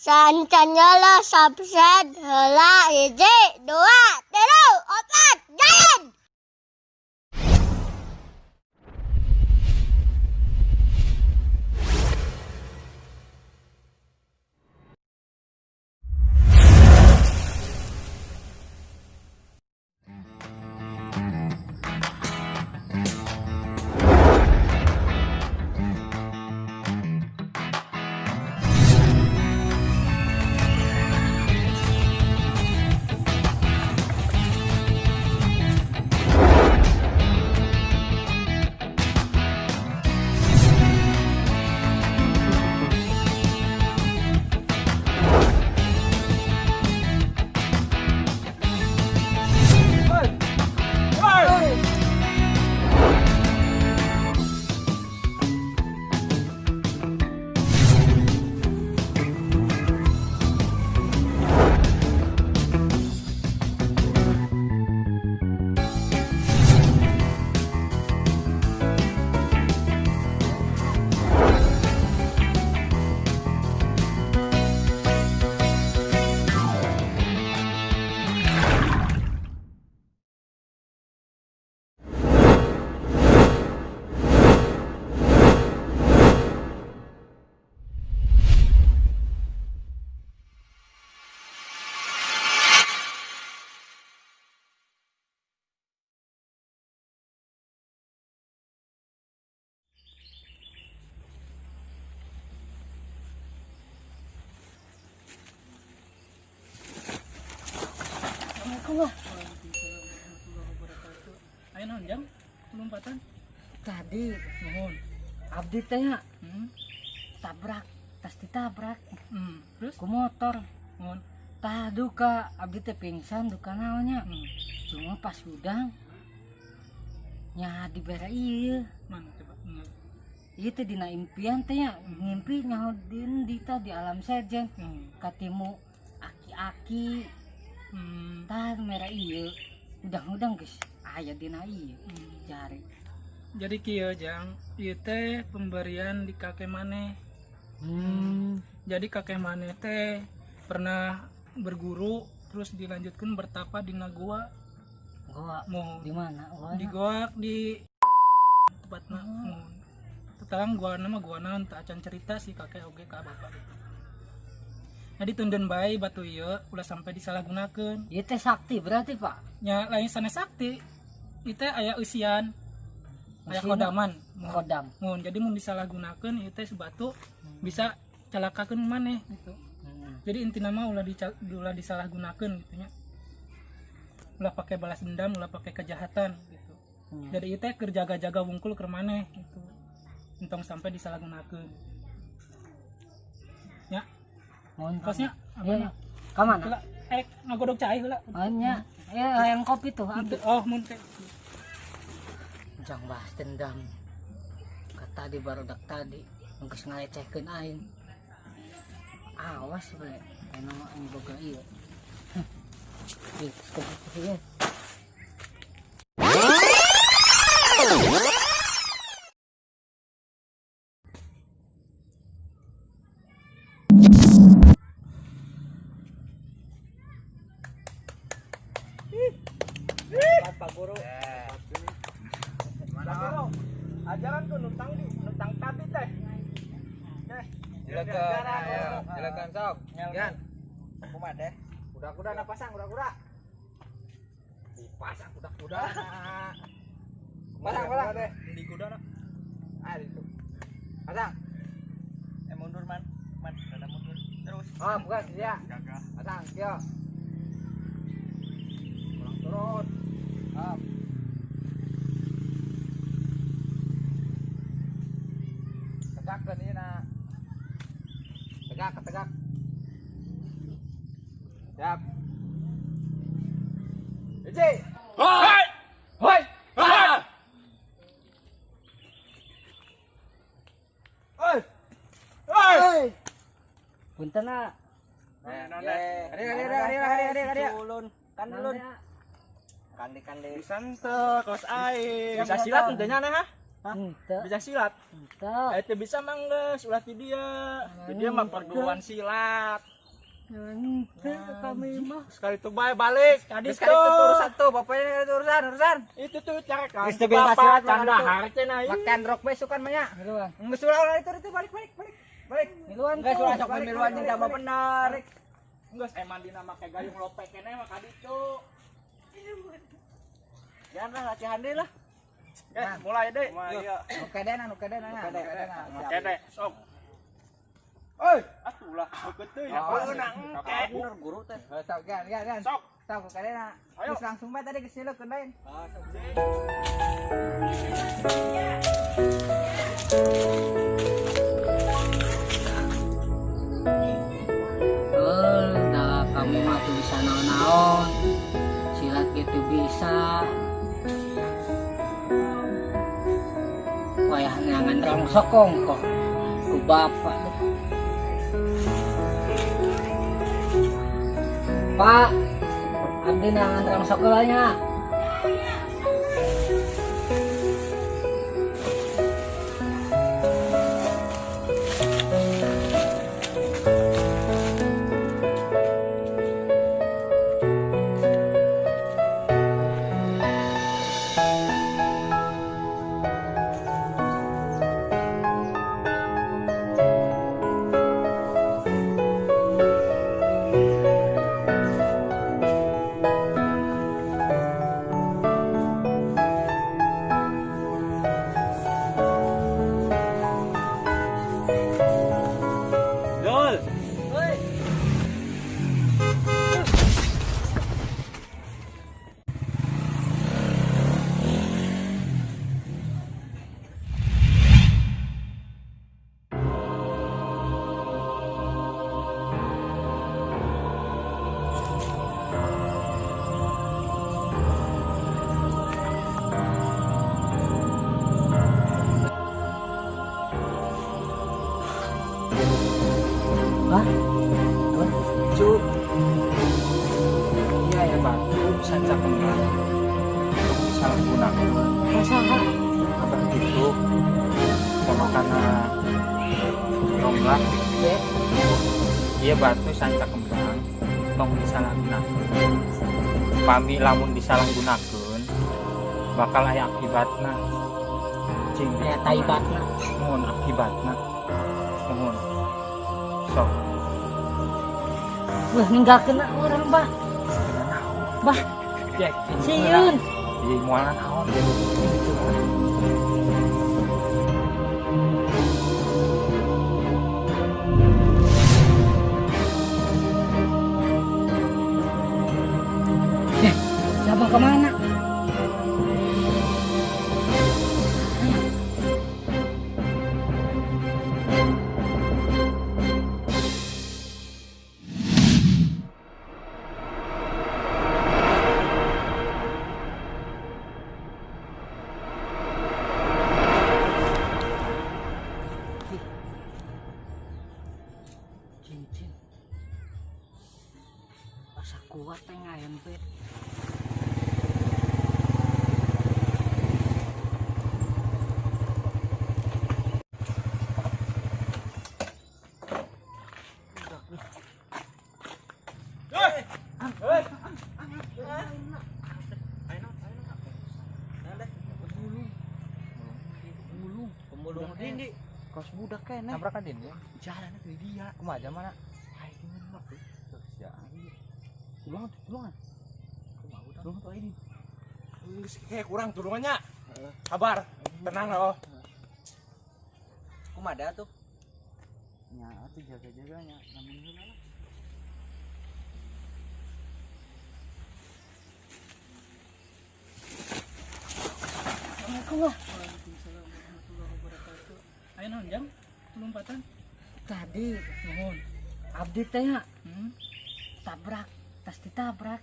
Saancan subscribe heula 1, 2, 3, 4, jalan. Assalamualaikum, Wah. Waalaikumsalam warahmatullahi wabarakatuh. Ayo naon jam? Lompatan. Tadi Nuhun. abdi teh nya tabrak, tas ditabrak Terus ku motor. Nuhun. Tah duka abdi teh pingsan duka naonnya. Cuma pas udang nya dibere ieu. Mana coba? Ieu teh dina impian teh nya, ngimpi nyaho di tah di alam sejen. Katimu aki-aki. Tah mere ieu. Udang-udang geus aya dina ieu. Jari. Jadi kieu jang, ieu teh pemberian di kakek maneh. Jadi kakek maneh teh pernah berguru terus dilanjutkan bertapa di gua. Goa Mohon. di mana? Goa Di goa di tempatna. Mohon. Tetang gua nama gua naon teu acan cerita si kakek oge ka bapak gitu. Jadi tundun bae batu ieu ulah sampai disalahgunakeun. Ieu teh sakti berarti, Pak. Nya lain sanes sakti. Ieu teh aya eusian. Aya Eusina? kodaman. Mohon. Kodam. Mohon. Jadi mun disalahgunakeun ieu teh batu bisa celakakeun maneh gitu. Jadi intina mah ulah disalahgunakeun gitu nya. Ulah pakai balas dendam, ulah pakai kejahatan gitu. Jadi ieu teh keur jaga-jaga wungkul keur maneh gitu. Entong sampai disalahgunakeun. Ya, Mohon kosnya Iya, apa? ka mana? Heula, ngagodog cai heula. Oh nya. Ya yang kopi tuh abdi. Oh, mun teh. Jang bahas dendam. Ka tadi barudak tadi geus ngalecehkeun aing. Awas bae, anu mah aing boga ieu. Ih, kopi ieu. Pak Guru. Pak Guru, ajaran tuh nutang di nutang tadi teh. Silakan, ayo, silakan sok. Yan. Kumaha teh? Kuda-kuda na pasang kuda-kuda. Dipasang kuda-kuda. Pasang, pasang. Di kuda nak. Ah, itu. Pasang. Mundur man. Man, rada mundur. Terus. Oh, bukan ya. Pasang, yo. Kurang turun. Up. Tegakkeun ieu na. Tegak, tegak. Siap. Hiji. Hoi! Hoi. Hoi! Hoi! Hoi. Punten ah. Hari, hari, hari, hari, hari. Kan ulun. Kandi kandi. Bisa ente, kos aing. Bisa silat ente nya ha? Hah? Henteu. Bisa silat? Henteu. Eh teu bisa mah geus, ulah ti dieu. Ti dieu mah perguruan silat. Henteu kami mah. Sekali tuh bae balik. Tadi Terus kali itu urusan tuh, bapaknya itu urusan, urusan. Itu tuh cara kan. Geus teu bisa Bapak silat, can mah dahar cenah ieu. Makan rok besok kan banyak. Miluan. Geus ulah ulah itu balik balik balik. Balik. Miluan Geus tuh. ulah sok miluan jeung tambah bener. Geus eman dina make gayung lopek keneh mah ka ditu. Jangan lah latihan deui lah. Guys, mulai deh. Oke deh, oke deh, oke deh. Oke deh, sok. Oi, Atulah, deket teuing. Oh, Beunang engke. bener guru teh. Sok, gan, gan, gan. Sok. Sok, oke deh, nah. Ayo. Terus langsung bae tadi ke sini ke lain. Eh, dah kamu mah tuh bisa naon-naon. Silat gitu bisa. Wayah neangan rongsok kongko. Ku bapak deh. Pak, abdi neangan rongsok heula nya. Dul. Hah? Cu. Iya ya batu sanca kembang. Tong disalahgunakeun. Masalah. Abah gitu. Sama kana romlah. Ye. Iya batu sanca kembang. Tong disalahgunakeun. Pami lamun disalahgunakeun bakal aya akibatna. Cing Aya taibatna. Mohon akibatna. Mohon. Sok. Wah, ninggalkeun orang, Bah. Bah, Ya, sieun. Iya, moal naon. Gitu. Eh, siapa kemana? Cincin. Asa kuat teh ngayempet. Pemulung dindi. Kos budak keneh. Tabrakan din ya. Jalan itu dia. Kumaha mana? Ya. Tulungan, tulungan. Tulungan tuh ini. Geus kayak kurang tulungannya. Sabar, tenang loh. Kumaha tuh? Nya atuh jaga-jaganya namun heula lah. Assalamualaikum wah. Waalaikumsalam warahmatullahi wabarakatuh. Ayo naon jam? Lompatan. Tadi Nuhun. abdi teh nya tabrak, tas ditabrak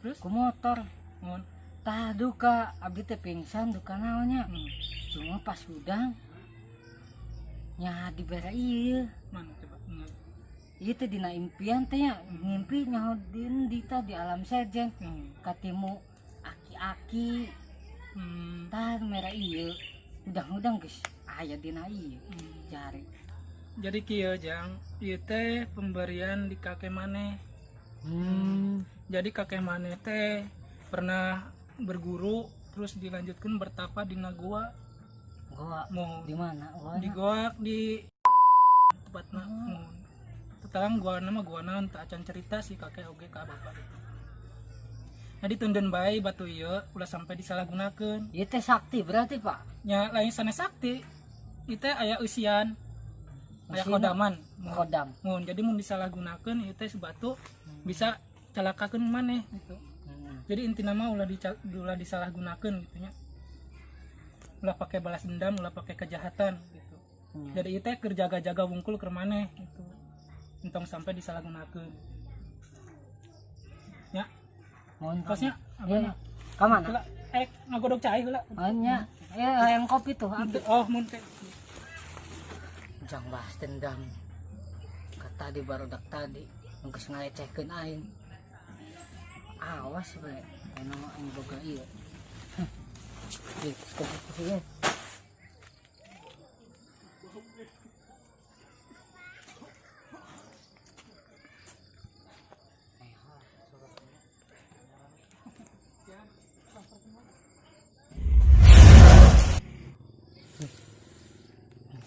Terus ku motor. nuhun. Tah duka abdi teh pingsan duka naonnya. Cuma pas udang nya dibere ieu. Mana coba? Ieu teh dina impian teh nya, ngimpi nyaho di di alam sejen. Katimu aki-aki. Tah mere ieu. Udang-udang geus aya dina ieu jari. Jadi kieu Jang, ieu teh pemberian di kakek maneh. Jadi kakek maneh teh pernah berguru terus dilanjutkan bertapa di gua. Goa Mau di mana? Goa di goa di tempatna. Mun tetang gua nama gua naon tak acan cerita si kakek oge ka bapak gitu. Jadi teunden bae batu ieu ulah sampai disalahgunakeun. Ieu teh sakti berarti, Pak. Nya lain sanes sakti. Ieu teh aya eusian, aya Eusina? Khodaman. Mun. Khodam. Mun jadi mun disalahgunakeun ieu teh batu bisa calakakeun maneh gitu. Jadi intina mah ulah disalahgunakeun gitu nya. Ulah pakai balas dendam, ulah pakai kejahatan gitu. Jadi ieu teh keur jaga-jaga wungkul keur maneh gitu. Entong sampai disalahgunakeun. Ya, Mohon kosnya Iya. abana. Ka mana? Heula, ngagodog cai heula. Oh nya. Yang kopi tuh, ambil. Oh, mun teh. Jang bahas dendam. Ka tadi barudak tadi geus ngalecehkeun aing. Awas we, anu mah aing boga ieu. Ih, kopi ieu.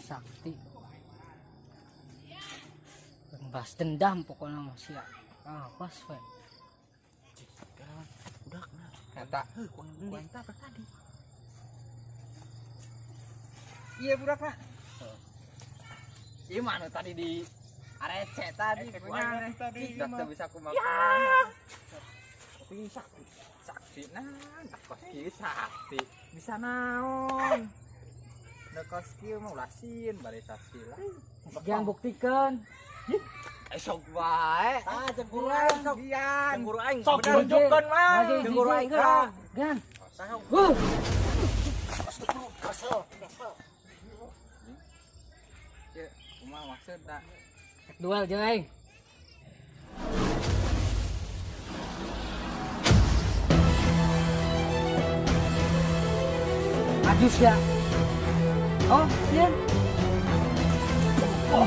Sakti. Bahas dendam pokoknya mah sia. Awas we. Eta. Heuh, ku aing teh tadi. Iya budakna. Ieu mah anu tadi di arece tadi punya tadi teu bisa kumaha. Tapi sakti. Sakti nah, kos kieu sakti. Bisa naon? Da kos kieu mah ulasin bari sasila. Jangan buktikan. Esok wae. Ah, jeung guru aing sok. Gian. Jeung guru aing. Sok tunjukkeun mah. Maju, Jeung guru aing hiji, lah. Gan. Saha? Wuh. Kesel, kesel. Ieu kumaha maksudna? Duel jeung aing. Maju sia. Oh, sieun. Oh.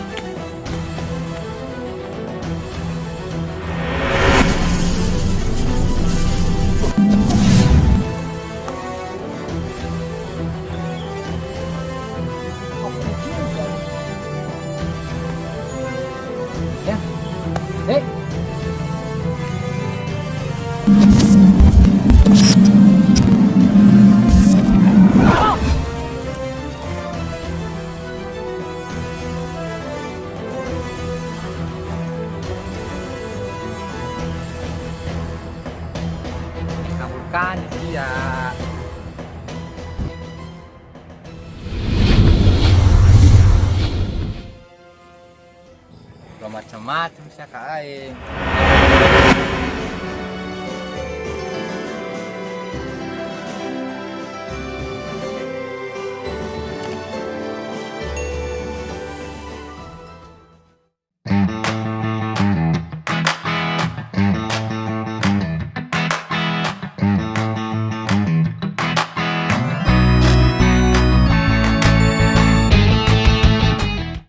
Ya. Hei. Kabulkan sia. Lo macam-macam sia ka aing.